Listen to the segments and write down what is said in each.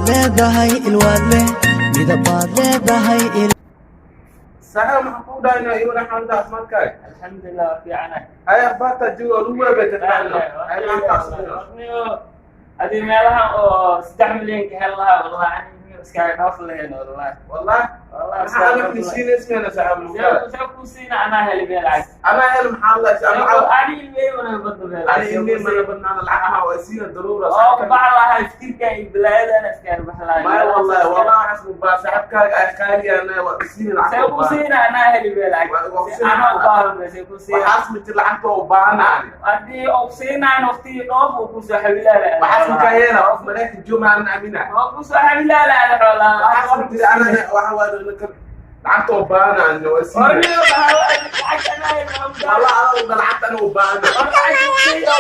Leedahay ilwaad leh, midabaad leedahay. Saaxiib, maxaan kugu dhahaynaa iyo xaaladda caafimaadkaaga? Alxamdulilah, waa fiicanahay. Hay, akhbaarta jooga oo lagu webeetaqaano. Hay, maanta? Hadii meelahan oo 3 milyan ka hel lahaa, wallahi ani iskaga dhoof lahayn, wallahi. Wallahi. Wallahi. Maxaa aniga siinaysa, saaxiib? See ku siina? Anaa heli bee lacag. Anaa hel, maxaa la Ani ilmey mana badno bee. Ani ilmey mana badnaana, lacag ma waa siina daruura. Oo bax lahaa fikirka iyo balaayada ana iskaga bax lahaa. Maya, wallahi wallahi, waxaas baa saaxiibkaaga ay qaaliyaana waa siina lacag. See ku siina? Anaa heli bee lacag, anaa u baahan bee, see ku siina? Waxaas ma jir, lacagta u baahana ani. Haddii uu siinaayo waqtigii dhoof uu kusoo xawilaala. Waxaas ma ka yeela qof Maraykan jooga aanan amina. Oo kusoo xawilaala ada xoolaa. Waxaas ma jir, anana waxa waa lacagta u baahana ani, waa siina. Wallah, adoo lacagta ana u baahana. Maya, maya,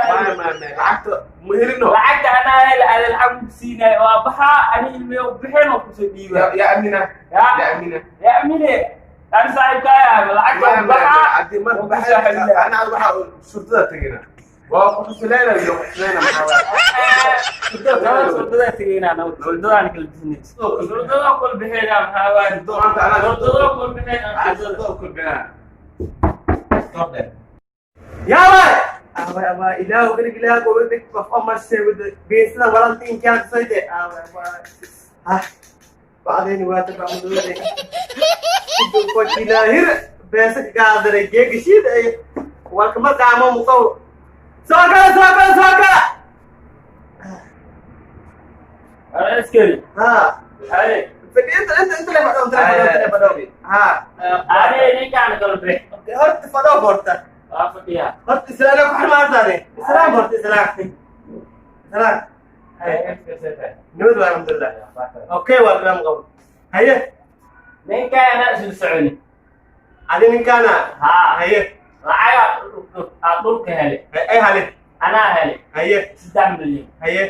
maya, lacagta ma helino. Lacagta anaa hel, ada lacag ku siinayo waa baxaa, ani ilmey bixin oo kusoo dhiiba. Ya amina, ya amina. Ya amine, ani saaxiibkaaya lacagta baxaa. Haddii mar baxay ana waxa shurdada tegina waa ku xusileyna iyo xusileyna, maxaa waaye? Surdada tegeyna, surdadaan kala bixinay, surdada kula bixina, maxaa waaye? Surdada kula bixina. Surdada kula bixina. Stop there. Yaabay! Away away, ilaahu garig ilaahu gowde qof amarse wada beesada walaalta inkaan soyde. Away away. Ah. Bacdeen waa tabacmudude. Intuu ko ilaahir beesa gaadare geegashid ay walka markaa ma muqaw. Soo gala, soo gala, soo gala. Askari. Ha. Haye. Fadhi, inta inta inta le fadho, inta le fadho, inta le fadho. Ha. Ani ninkaan kala bix. Horta fadho horta. Waa fadhiyaa. Horta islaana ku xirmaantaade. Islaam horta, islaam. Islaam. Nabad waa, alxamdulilah. Okay, waa islaam qabo. Haye. Ninkaana isla soconi. Adi ninkaana? Haa. Haye. Lacaga aad dhulka hele. Ay hale. Anaa hele. Haye. 3 milyan. Haye.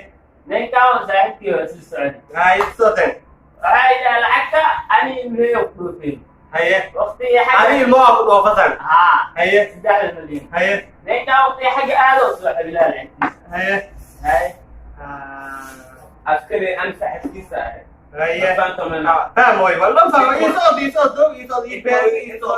Ninkaan saaxiibkii waa isla soconi. Haye, soten. Waxaa yidhaha lacagta ani ilmeeyo ku dhoofeen. Haye. Waqtigii xagga. Adi ilmo waa ku dhoofatan. Haa. Haye. 3 milyan. Haye. Ninkaan waqtigii xagga aadoo soo xabilaa lacagtiisa. Haye. Haye. Askari, an saaxiibkiisa ahay. Haye. Faham way, wallah faham. Isoo isoo dog isoo ibeer isoo.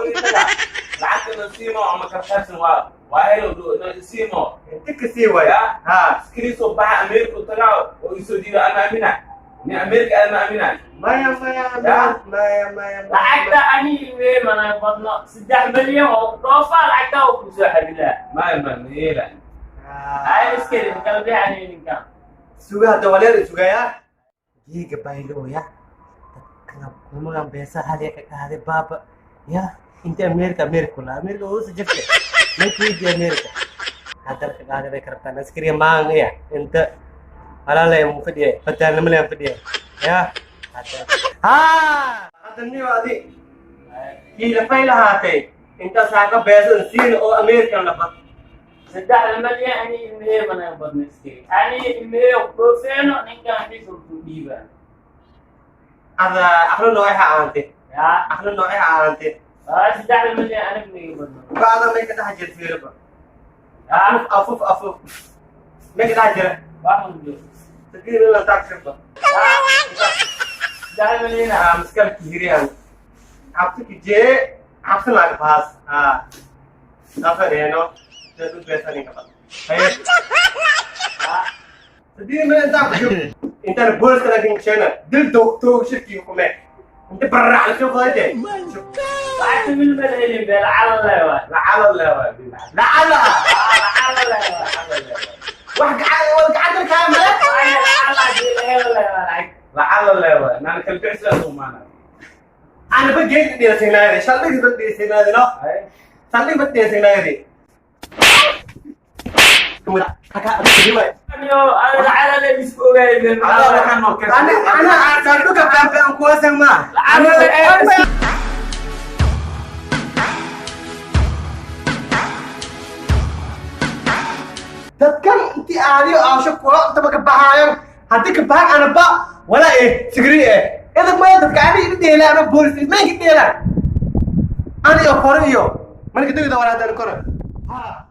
Lacagta nasiimo ama karkaarsan waa helo nasiimo. Inta kasii way. Ha. Askari soo baxa Ameerika tagaa oo isoo diido, ana amina ni Ameerika ana amina. Maya, maya, maya, maya, maya. Lacagta ani ilmee mana badno, 3 milyan oo ku dhoofaa, lacagta oo kusoo xabilaa. Maya, maya, ma yeela. Haye, iskari kala bix ani ninkaan. Suga hadda waleer sugaya. Giiga baylooya. Dadkana kumagan beesa haliya ka qaaday baaba. Ya, inta Amerika Amerika la Amerika oo jirta. Markii Amerika. Hadda ka qaaday bay kartaan askari maan ya. Inta walaalay mu fadhiye, fadaan ma fadhiye. Ya. Hadda. Ha! Hadda ni wadi. Kii la fay lahaatay. Inta saaka beesa siin oo Amerika la bad. 3 milyan ani ilmee mana badno, iskari ani ilmee ku dhoofeeno, ninkaan xiisa ku dhiibaa. Ada aqlo noocay ha ahaante. Ya. Aqlo noocay ha ahaante. Waa 3 milyan, aniga miga badno. Bacda may ka dhex jirta fiiriba. Ya. Afuf, afuf. May ka dhex jira. Wax ma jiro. Tadii la taag shirba. 3 milyan. Ah, miskalki hiriyaan. Cabsi kijee, cabsi laga baas. Ah. Safareeno. Dad beesanin ka bad. Haye. Tadii ma inta ku inta booliska laakiin sheena dil toog toog shirki kume. Inta barra la soo qaaday. Lacagta mil ma la helin bee, lacala le waay. Lacala le waa. Lacala. Lacala le waay. Wax gacan wal gacan ka male. Lacala hadii la helo le waa lacag. Lacala le waa naan kala bixisa soomaana. Ana ba geed dhirsinaaday. Saldhig ba dhirsinaaday no. Saldhig ba dhirsinaaday. Aniyo ada lacala le isku ogaay bee. Ana ana saldhig ka kan kuwasan ma. Lacala le. Dadkan intii aadiyo aasho kula intaba ka baxaayan haddii ka baxan anaba wala eh sigri eh idag maya dadka ani ina dheela ana boolis ma ka dheelaan ani iyo kore iyo marka degda wala haddaan kore. Ha.